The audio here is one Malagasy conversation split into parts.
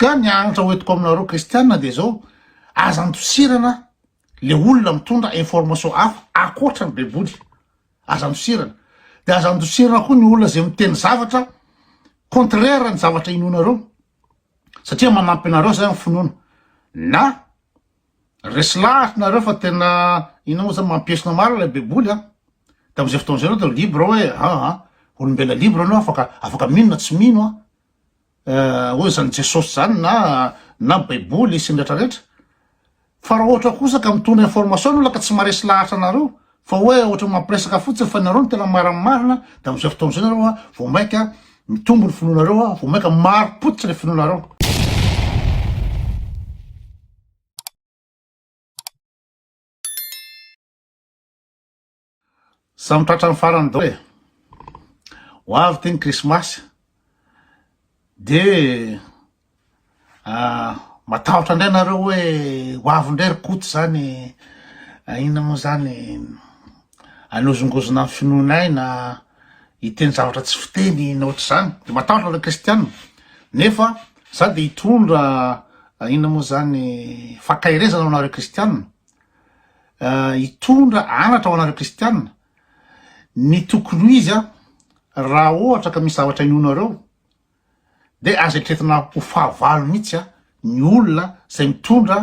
Ka ny anatra hoentiko aminareo kristiana dia izao, aza andosirana le olona mitondra information hafa ankoatra ny baiboly. Aza andosirana. Dia aza andosirana koa ny olona izay miteny zavatra contraire ny zavatra inoanareo. Satria manampy anareo zay amin'ny finoana. Na resy lahatra nareo fa tena inona moa zany mampiesona marina ilay baiboly an. Dia amin'izay fotoana izay nareo dia libre hoe aa olombelona libre anao afaka afaka mino na tsy mino an. Hoe zany Jesosy zany na na baiboly sy ny rehetra rehetra. Fa raha ohatra kosa ka mitondra information ny olona ka tsy maharesy lahatra anareo fa hoe ohatra mampiresaka fotsiny fa nareo no tena marimarina de amizay fotoana izay nareo vao maika mitombo ny finoanareo vao maika mari-pototra le finoanareo. Samy tratran'ny farany daholo e. Ho avy ity ny krismasy de matahotra indray nareo hoe ho avy indray ry Koto zany inona moa zany hanozongozona ny finoanay na hiteny zavatra tsy fiteny na ohatr'izany de matahotra nareo kristiana nefa za de hitondra inona moa zany fankaherezana ho anareo kristiana hitondra anatra ho anareo kristiana, ny tokony ho izy an, raha ohatra ka misy zavatra inoanareo de aza eritreretina ho fahavalo mihitsy an ny olona zay mitondra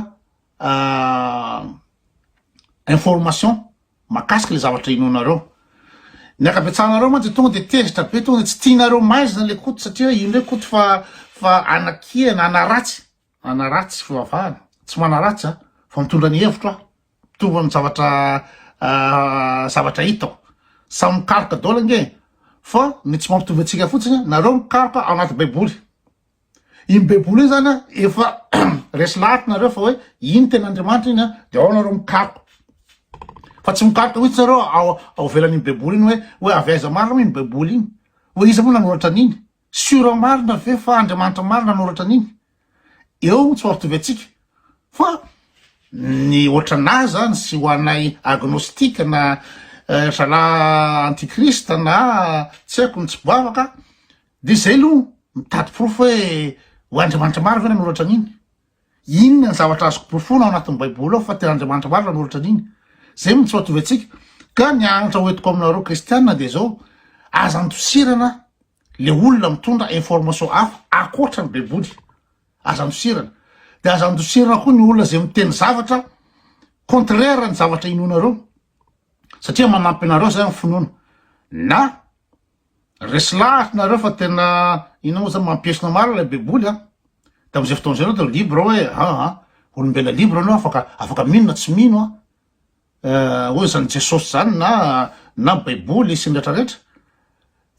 information makasika le zavatra inoanareo, ny ankabetsahanareo mantsy tonga de tezitra be tonga de tsy tianareo maizina le koto satria io ndray koto fa fa anakiana anaratsy Manaratsy fivavahana, tsy manaratsy a, fa mitondra ny hevitro aho, mitovy amin'ny zavatra zavatra hitako. Samy mikaroka daholo ange e, fa ny tsy mampitovy antsika fotsiny, nareo mikaroka ao anaty baiboly. Iny baiboly iny zany a, efa resy lahatra nareo fa hoe iny tena Andriamanitra iny a, de ao nareo mikaroka. Fa tsy mikaroka mihitsy nareo ao ao ivelan'iny baiboly iny hoe hoe avy aiza marina moa iny baiboly iny, hoe iza moa nanoratra an'iny. Sur marina ve fa Andriamanitra marina nanoratra an'iny? Eo tsy mampitovy antsika fa ny ohatranà zany sy ho anay agnostique na zalahy antichrist na tsy haiko ny tsy mpivavaka de zay aloha mitady porofo hoe ho Andriamanitra marina ve nanoratra an'iny? Inona ny zavatra azoko porofoina ao anatin'ny baiboly ao fa tena Andriamanitra marina nanoratra an'iny? Zay no tsy mampitovy antsika. Ka ny anatra hoentiko aminareo kristiana dia zao, aza andosirana le olona mitondra information hafa ankoatra ny baiboly. Aza andosirana. De aza andosirana koa ny olona zay miteny zavatra contraire ny zavatra inoanareo. Satria manampy anareo zay amin'ny finoana. Na Resy lahatra nareo fa tena inona moa zany mampiesona marina ilay baiboly an! De amizay fotoana zay nareo de libre hoe aa olombelona libre anao afaka afaka mino na tsy mino an! Hoe zany Jesosy zany na na baiboly sy ny rehetra rehetra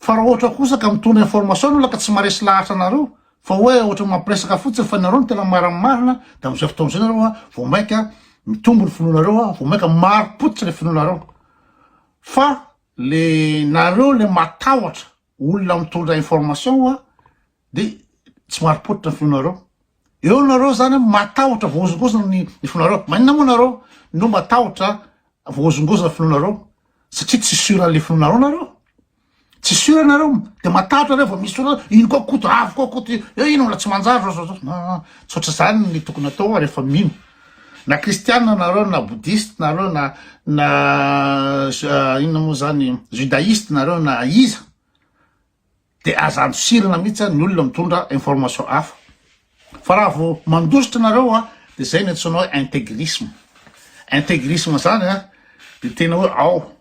fa raha ohatra kosa ka mitondra information ny olona ka tsy maharesy lahatra anareo fa hoe ohatra mampiresaka fotsiny fa nareo no tena marimarina de amizay fotoana zay nareo vao maika mitombo ny finoanareo vao maika mari-pototra le finoanareo fa Le nareo le matahotra olona mitondra information hoa de tsy maripototra ny finoanareo. Eo nareo zany matahotra voahozongozona ny ny finoanareo. Maninona moa nareo no matahotra voahozongozona ny finoanareo? Satria tsy sûr an'le finoanareo nareo. Tsy sûr nareo de matahotra nareo vao misy olona ino koa koto avy koa koto eo ino mbola tsy manjary zao zao zao. Non non tsy ohatr'izany ny tokony atao rehefa mino. Na kristiana nareo na boudhiste nareo na na inona moa zany judaïste nareo na iza de aza andosirana mihitsy ny olona mitondra information hafa fa raha vao mandositra nareo a de zay ny antsoina hoe intégrisme intégrisme zany a de tena hoe ao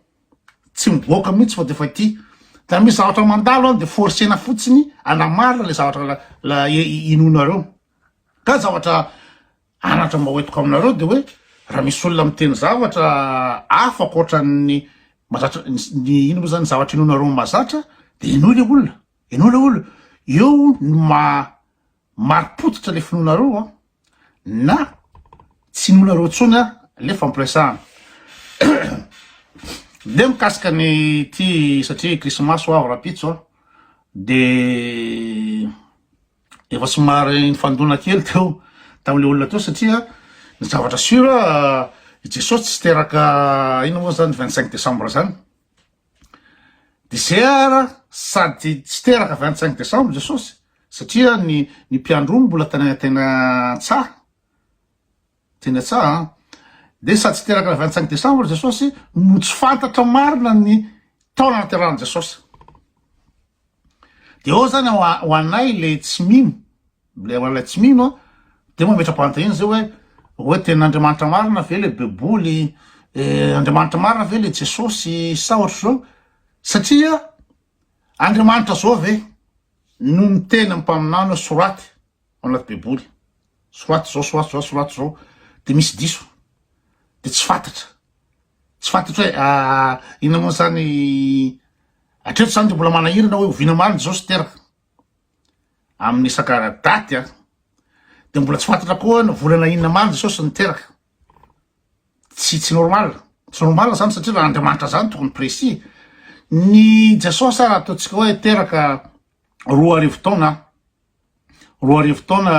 tsy mivoaka mihitsy fa de efa ity da misy zavatra mandalo any de forcena fotsiny anamarina le zavatra la inoanareo ka zavatra Anatra mba hoentiko aminareo de hoe raha misy olona miteny zavatra hafa ankoatran'ny mazatra ny ino moa zany zavatra inoanareo mazatra de inoy le olona, inoy le olona, eo no maha mari-pototra le finoanareo an, na tsy inoanareo intsony an le fampiresahana. De mikasika ny ty satria krismasy ho avy rahampitso an, de Efa somary nifandona kely teo tamle olona teo satria ny zavatra sur i Jesosy tsy teraka ino moa zany 25 décembre zany de zay ara sady tsy teraka 25 décembre Jesosy. Satria ny ny mpiandry omby mbola tena tena tsaha, tena tsaha an. De sady tsy teraka le 25 décembre Jesosy no tsy fantatra marina ny taona naterahan'i Jesosy. De eo zany ho anay le tsy mino, le ho an'ilay tsy mino an, de mametra-panontaniana zay hoe, hoe tena Andriamanitra marina ve le baiboly, Andriamanitra marina ve le Jesosy sa ohatr'izao, satria Andriamanitra zao ve no miteny amin'ny mpaminany hoe soraty ao anaty baiboly, soraty zao, soraty zao, soraty zao, de misy diso, de tsy fantatra, tsy fantatra hoe inona moa zany, hatreto zany de mbola manahirana hoe oviana marina Jesosy teraka, amin'ny resaka daty an, de mbola tsy fantatra koa ny volana inona marina Jesosy niteraka. Tsy tsy normal, tsy normal zany satria raha Andriamanitra zany tokony précis. Ny Jesosy ary ataontsika hoe teraka 2000 taona, 2000 taona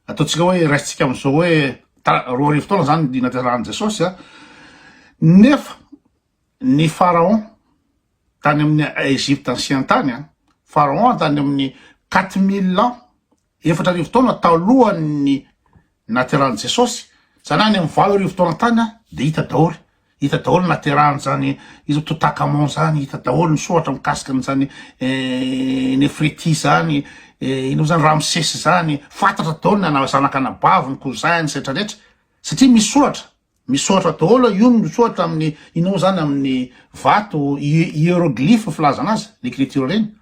ataontsika hoe raisintsika am'izao hoe 2000 taona zany ny naterahan'i Jesosy a, nefa ny pharaon tany amin'ny Egypte ancien tany a, pharaon tany amin'ny 4000 ans 4000 taona talohan'ny nahaterahan'i Jesosy, zany any amin'ny 8000 taona tany dia hita daholo, hita daholo ny nahaterahan'izany iza Toutankhamon zany, hita daholo ny soratra mikasika an'izany Nefreti zany, ino moa zany Ramsès zany, fantatra daholo ny ana- zanaka anabaviny, cousin-ny sy rehetra rehetra, satria misy soratra. Misaotra daholo io misaotra amin'ny inona moa zany amin'ny vato hieroglyphe filazana azy l'écriture reny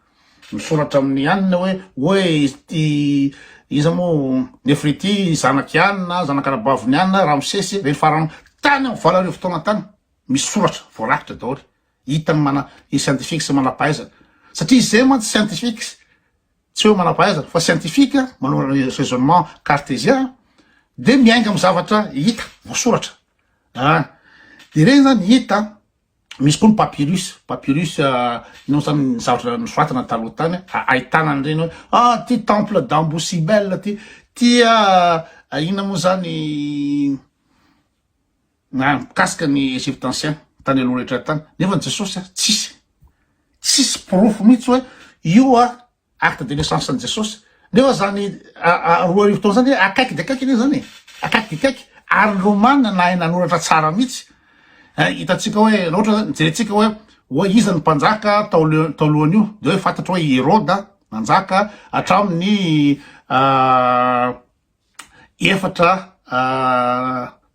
misoratra amin'ny anona hoe hoe ity iza moa Nefrity zanak'i anona zanaka rabavin'i anona Ramsesy reny farany tany amin'ny 8000 taona tany misy soratra voarakitra daholo hitan'ny mana scientifique sy manam-pahaizana satria izay mantsy scientifique tsy hoe manam-pahaizana fa scientifique manao raisonnement cartésien de miainga amin'ny zavatra hita voasoratra ah de ireny zany hita misy koa ny papyrus papyrus inona zany ny zavatra nosoratana taloha tany ahitana an'ireny hoe ah ty temple d'Ambousibel ty ty inona moa zany na mikasika ny Egypte ancien tany aloha rehetra tany nefa ny Jesosy a tsisy tsisy porofo mihitsy hoe io a acte de naissance an'i Jesosy nefa zany 2000 taona zany akaiky de akaiky anie zany e akaiky de akaiky ary ny romana nahay nanoratra tsara mihitsy hitantsika hoe raha ohatra zany jerentsika hoe hoe iza ny mpanjaka tao talohan'io de hoe fantatra hoe i Heroda nanjaka hatramin'ny efatra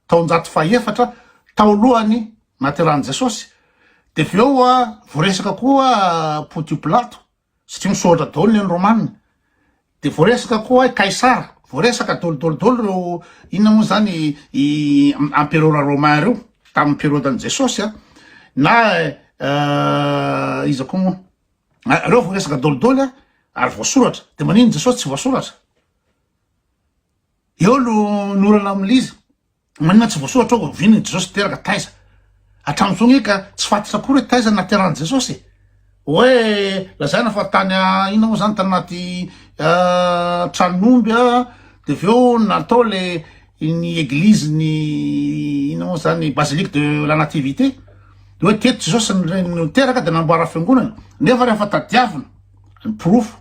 taonjato fahefatra taolohan'ny nahaterahan'i Jesosy, de avy eo voaresaka koa Pontio Pilato, satria misoratra daholo ny an'ny Romana, de voaresaka koa i Kaisara, voaresaka daholo daholo daholo ireo inona moa zany i empereur romain ireo tamin'ny période an'i Jesosy a, na iza koa moa, ireo voaresaka daholo daholo a, ary voasoratra, de maninona Jesosy tsy voasoratra? Eo no ny olana amin'ilay izy. Maninona tsy voasoratra ao oviana i Jesosy teraka, taiza? Hatramin'izao nge ka tsy fantatra akory hoe taiza naterahan'i Jesosy e. Hoe lazaina fa tany inona moa zany tany anaty tranon'omby a, de avy eo natao le ny eglizy ny inona moa zany basilique de la nativité, de hoe teto Jesosy no teraka de namboara fiangonana, nefa rehefa tadiavina ny porofo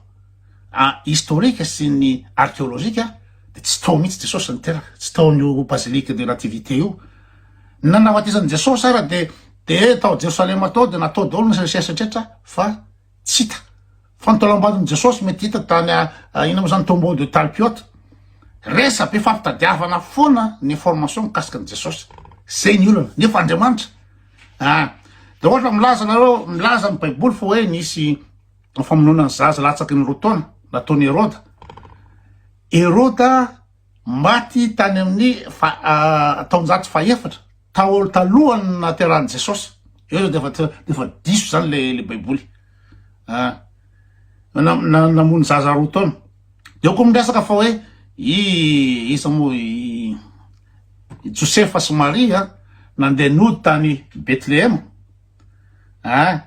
historique sy ny archéologique de tsy tao mihitsy Jesosy niteraka, tsy tao amin'io basilique de nativité io. Ny nanafatesan'i Jesosy ara de de tao Jerosalema tao de natao daholo ny recherche rehetra fa tsy hita. Fa ny taolam-baton'i Jesosy mety hita tany inona moa zany tombeau de Talpiot. Resa-be fampitadiavana foana ny information mikasika an'i Jesosy. Zay ny olana. Nefa Andriamanitra ah, de ohatra milaza nareo, milaza ny baiboly fa hoe nisy famonoana ny zaza latsaky ny roa taona nataon'i Heroda. Heroda maty tany amin'ny fa taonjato fahefatra tao talohan'ny nahaterahan'i Jesosy. Eo zao de efa de efa diso zany le le baiboly. Ah. Na, na, namono zaza roa taona. De eo koa miresaka fa hoe i iza moa i Josefa sy Maria nandeha nody tany Betlehema. Ah,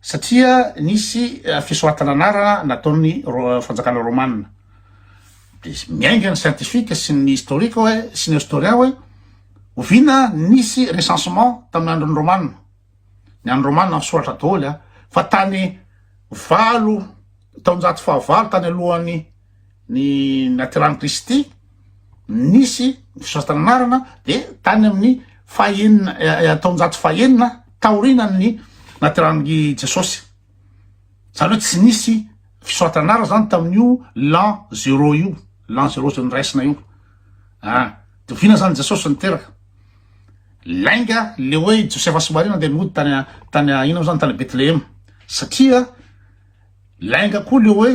satria nisy fisoratana anarana nataon'ny fanjakana romana. De miainga ny scientifique sy ny historique hoe sy ny historien hoe oviana nisy recensement tamin'ny andron'ny romana. Ny andron'ny romana nisoratra daholo a, fa tany valo. taonjato fahavalo tany alohan'ny ny naterahan'i Kristy nisy ny fisoratana anarana de tany amin'ny fahenina taonjato fahenina taorianan'ny naterahan'i Jesosy. Zany hoe tsy nisy fisoratana anarana zany tamin'io l'an zéro io, l'an zéro zay noraisina io. Ah, de oviana zany Jesosy niteraka? Lainga le hoe Josefa sy Maria nandeha nody tany tany inona moa zany tany Betlehema satria lainga koa le hoe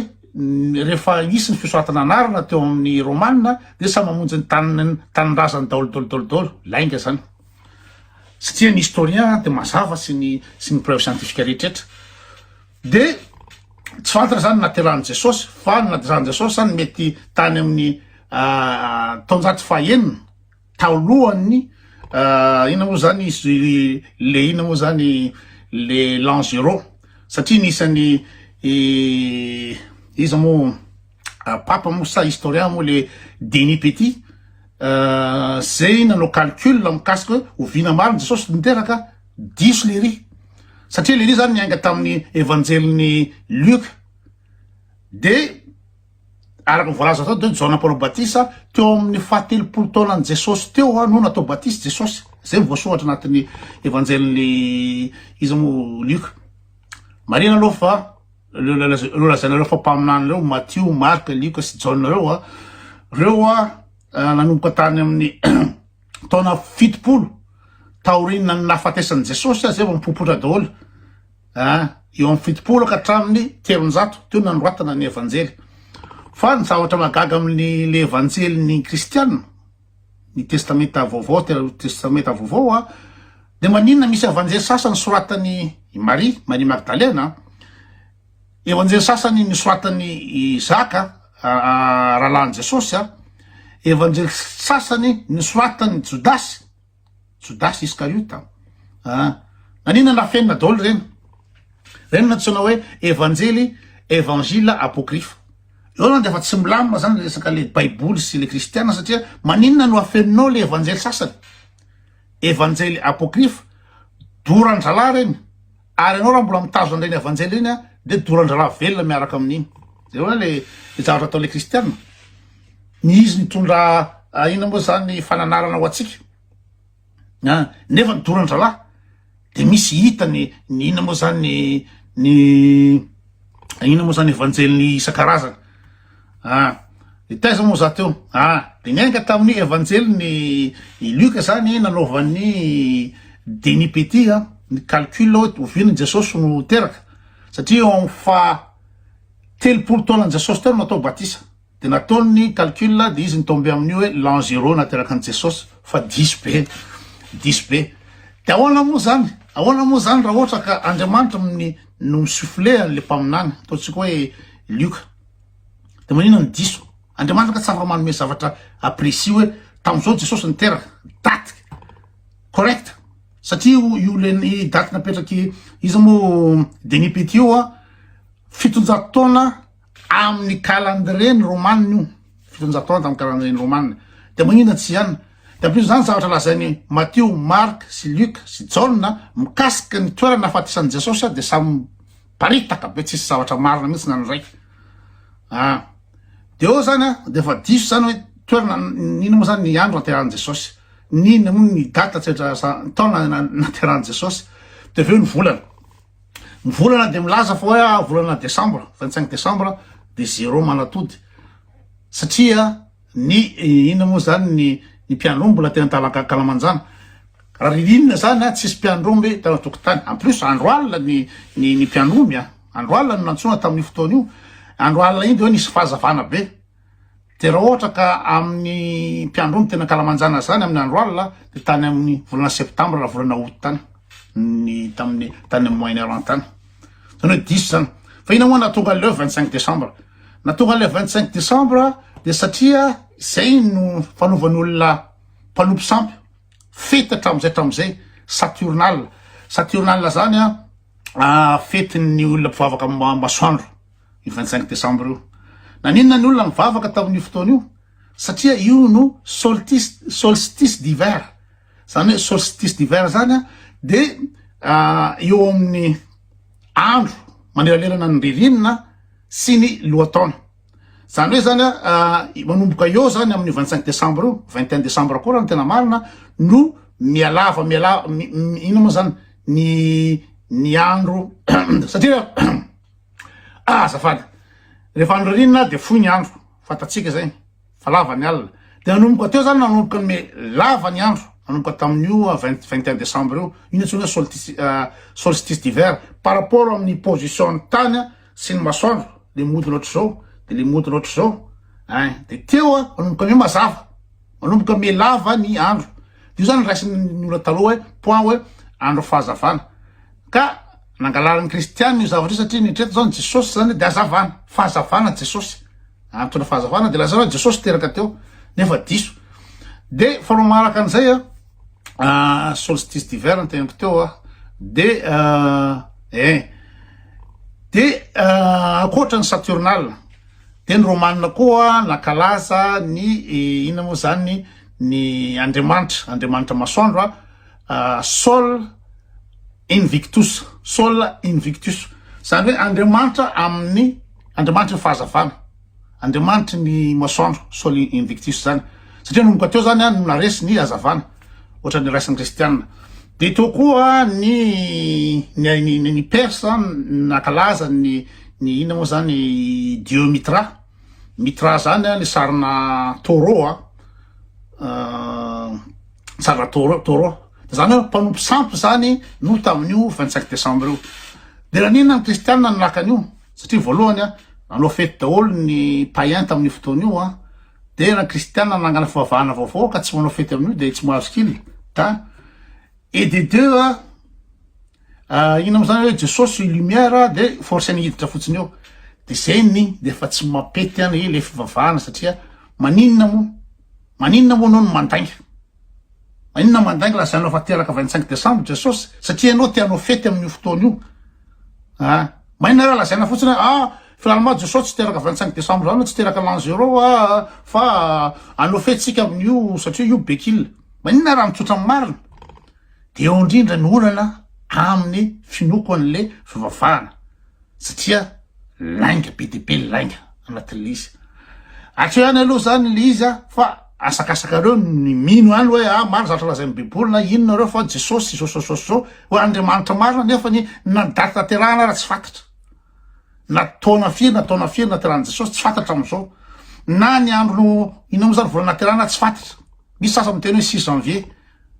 rehefa nisy ny fisoratana anarana teo amin'ny Romana de samy mamonjy ny taniny tanindrazany daholo daholo daholo daholo lainga zany satria ny historien de mazava sy ny sy ny preuve scientifique rehetrretra de tsy fantatra zany naterahan'i Jesosy fa ny naterahan'i Jesosy zany mety tany amin'ny taonjato fahenina Talohan'ny inona moa zany izy le inona moa zany le l'an zéro satria nisy an'i iza moa papa moa sa historien moa le Denis Petit zay nanao calcul mikasika hoe oviana marina Jesosy niteraka diso lery satria lery zany niainga tamin'ny evanjelin'i Luc de Araka ny voalaza tao dia Jaona Mpanao Batisa teo amin'ny fahatelopolo taonan'i Jesosy teo no natao batisa Jesosy. Izay no voasoratra anatin'ny Evanjelin'i iza moa Lioka. Marina aloha fa ireo lazainareo fa mpaminany ireo Matio, Marka, Lioka sy Jaona ireo a, ireo a nanomboka tany amin'ny taona 70 taorian'ny nahafatesan'i Jesosy izay vao mipoipoitra daholo. A Eo amin'ny 70 ka hatramin'ny 300 teo no nanoratana ny Evanjely. Fa ny zavatra mahagaga amin'ny le Evanjelin'ny kristiana, ny Testamenta Vaovao, Testamenta Vaovao a, dia maninona misy Evanjely sasany soratan'i i Maria, Maria Magdalena, Evanjely sasany nosoratan'i i Zaka, rahalahin'i Jesosy a, Evanjely sasany nosoratan'i Jodasy, Jodasy Iskariota a! Naninona nafenina daholo ireny? Ireny no antsoina hoe evanjely, évangile apocryphe. Eo zany dia efa tsy milamina zany resaka le baiboly sy le kristiana satria maninona no afeninao le evanjely sasany? Evanjely apocryphe, doran-dralahy ireny, ary ianao raha mbola mitazona an'ireny evanjely ireny a, dia doran-dralahy velona miaraka amin'iny. Jereo anie le le zavatra ataon'le kristiana. Ny izy nitondra inona moa zany fananarana ho antsika a nefa ny doran-dralahy de misy hita ny ny inona moa zany ny ny inona moa zany evanjelin'ny isan-karazany a de taiza moa za teo a de niainga tamin'ny evanjelin'ny i Luc zany nanaovan'ny Denis Petit a ny calcul hoe oviana Jesosy no teraka satria eo amin'ny faha 30 taonan'i Jesosy teo no natao batisa. De nataony ny calcul de izy ni-tomber amin'io hoe l'an zero nateraka an'i Jesosy fa diso be, diso be. De ahoana moa zany, ahoana moa zany raha ohatra ka Andriamanitra ny no mi-souffler an'le mpaminany, ataontsika hoe Lioka, de maninona no diso? Andriamanitra nga tsy afaka manome zavatra précis hoe tamin'izao Jesosy niteraka, daty correct, satria io io le daty napetraky iza moa Denis Petit io a, 700 taona Amin'ny calendrier ny romanina io, 700 taona tamin'ny calendrier ny romanina. Dia maninona tsy ihany? Dia ampio izany zavatra lazain'i Matio, Marc sy Luc sy Jaona mikasika ny toerana nahafatesan'i Jesosy dia samy miparitaka be tsisy zavatra marina mihitsy na ny raika. Ah. Dia eo zany a, dia efa diso zany hoe toerana inona moa zany ny andro naterahan'i Jesosy. N'inona moa ny date tsy taona naterahan'i Jesosy. Dia avy eo ny volana. Ny volana dia milaza fa hoe ah, volana desambra, 25 desambra dia zéro manatody. Satria ny inona moa zany ny ny mpiandry mbola tena antalan-kalamanjana. Raha ririnina zany a, tsisy mpiandry omby tao an-tokotany. En plus andro alina ny ny ny mpiandry omby a. Andro alina no nantsoina tamin'io fotoana io. Andro alina iny dia hoe nisy fahazavana be. Dia raha ohatra ka amin'ny mpiandry omby tena ankalamanjana zany amin'ny andro alina dia tany amin'ny volana septambra na volana août tany ny tamin'ny tany amin'ny Moyen Orient tany. Zany hoe diso zany. Fa inona moa nahatonga an'ilay hoe 25 décembre? Nahatonga an'ilay 25 décembre dia satria zay no fanaovan'ny olona mpanompo sampy fety hatramin'izay hatramin'izay Saturnale. Saturnale zany a fetin'ny olona mpivavaka amin'ny masoandro. io 25 décembre io. Naninona ny olona nivavaka tamin'io fotoana io? Satria io no solstice, solstice d'hiver. Zany hoe solstice d'hiver zany a, de eo amin'ny andro manelanelana ny ririnina. sy ny lohataona. Zany hoe zany a, manomboka eo zany amin'io 25 décembre io, 21 décembre koa raha ny tena marina no mihalava mihalava inona moa zany ny ny andro satria ah azafady rehefa andro ririnina de fohy ny andro fantatsika zay fa lava ny alina de nanomboka teo zany nanomboka ny lava ny andro nanomboka tamin'io 20 21 décembre io io no antsoina hoe solstice solstice d'hiver par rapport amin'ny position ny tany sy ny masoandro le modina ohatr'izao de le modina ohatr'izao ein de teo a manomboka miha mazava manomboka miha lava ny andro de io zany raisin'ny olona taloha hoe point hoe andro fahazavana ka nangalarin'ny kristianina io zavatra io satria nitreto zao ny Jesosy zany de hazavana fahazavana Jesosy antona fahazavana de lazana hoe Jesosy teraka teo nefa diso de faharoa manaraka an'izay a solstice d'hiver ny tenako teo a de eh de ankoatra ny saturnale de ny romanina koa nankalaza ny inona moa zany ny andriamanitra andriamanitra masoandro a sol invictus sol invictus zany hoe andriamanitra amin'ny andriamanitry ny fahazavana Andriamanitry ny masoandro, Sol Invictus, zany. Satria nanomboka teo zany no naresy ny hazavana, ohatran'ny raisin'ny kristianina. De teo koa ny ny ny ny Perse nankalaza ny ny inona moa zany dieu Mitra. Mitra zany a le sarina taureau a, sarina taureau taureau. Zany hoe mpanompo sampy zany no tamin'io 25 décembre io. De naninona ny kristianina no naka an'io? Satria voalohany a, nanao fety daholo ny païen tamin'io fotoana io a, de raha kristiana nanangana fivavahana vaovao ka tsy manao fety amin'io de tsy mahazo kil ta, et de deux a, inona moa zany hoe Jesosy lumière de forcena hiditra fotsiny eo, de zay ny de efa tsy mampety any le fivavahana satria maninona moa, maninona moa anao no mandainga. Maninona mandainga lazainao fa teraka 25 décembre Jesosy satria ianao te hanao fety amin'io fotoana io. Ah, maninona raha lazaina fotsiny hoe ah finalement Jesosy tsy teraka 25 décembre zany tsy teraka l'an zéro ah fa hanao fety tsika amin'io satria io be kil. Maninona raha mitsotra ny marina? De eo indrindra ny olana amin'ny finoako an'le fivavahana satria lainga be dia be ny lainga anatin'le izy. Hatreo ihany aloha zany le izy a fa asakasakareo ny mino ihany hoe ah marina zavatra lazain'ny baiboly na inona reo fa Jesosy zao zao zao zao hoe Andriamanitra marina nefa ny na ny daty naterahana ara tsy fantatra na taona firy na taona firy naterahan'i Jesosy tsy fantatra amin'izao na ny andro inona moa zany volana naterahana tsy fantatra misy sasany miteny hoe 6 janvier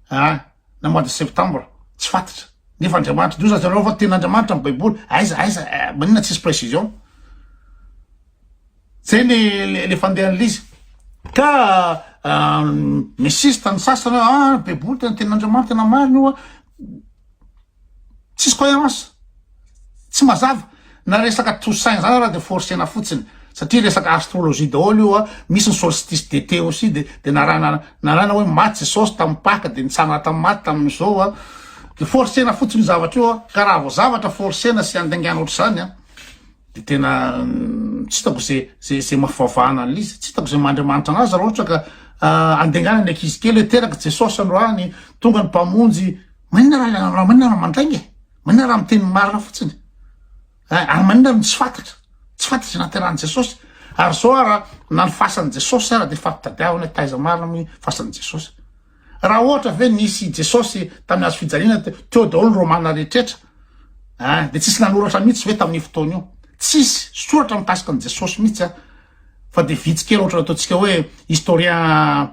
ah na mois de septembre tsy fantatra nefa Andriamanitra dio zareo fa tena Andriamanitra ny baiboly aiza aiza eh, maninona tsisy précision zay le le, le fandehan'le izy ka uh, misista ny sasany hoe ah baiboly tena tenin'Andriamanitra tena marina io a Tsisy coherence. Tsy mazava. Na resaka Toussaint zany ara de forcena fotsiny. Satria resaka astrologie daholo io a, misy ny solstice d'été aussi de de narahana narahana hoe maty Jesosy tamin'ny Paka de nitsangana tamin'ny maty tamin'izao a. De forcena fotsiny io zavatra io a. Ka raha vao zavatra forcena sy andaingana ohatr'izany a, de tena tsy hitako ze ze ze maha-fivavahana an'ilay izy. Tsy hitako ze maha-Andriamanitra anazy raha ohatra ka andaingana ny ankizy kely hoe teraka Jesosy androany, tonga ny mpamonjy. Maninona raha raha maninona raha mandainga e? Maninona raha miteny ny marina fotsiny? Eh, ary maninona no tsy fantatra? Tsy fantatra izay naterahan'i Jesosy. Ary zao ara na ny fasan'i Jesosy ara dia fampitadiavana hoe taiza marina moa fasan'i Jesosy. Raha ohatra ve nisy Jesosy tamin'ny hazo fijaliana teo daholo ny Romana rehetrretra, eh, dia tsisy nanoratra mihitsy ve tamin'io fotoana io? Tsisy soratra mikasika an'i Jesosy mihitsy a. Fa dia vitsy kely ohatra ataontsika hoe historien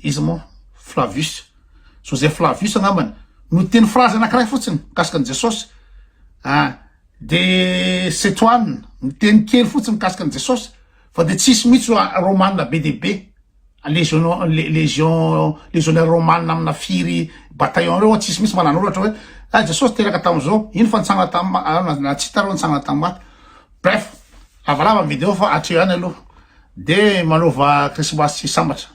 Iza moa? Flavius. Joseph Flavius angambany. No teny phrase anankiray fotsiny mikasika an'i Jesosy. Ah, de Setoane, miteny kely fotsiny mikasika an'i Jesosy. Fa de tsisy mihitsy romana be dia be. Légion, légion, légionnaire romana amina firy bataillon reo, tsisy mihitsy mba nanoratra hoe ah Jesosy teraka tamin'izao, ino fa nitsangana tamin'ny na tsy hita reo nitsangana tamin'ny maty. Bref, lavalava ny video fa hatreo ihany aloha. De manaova krismasy sambatra.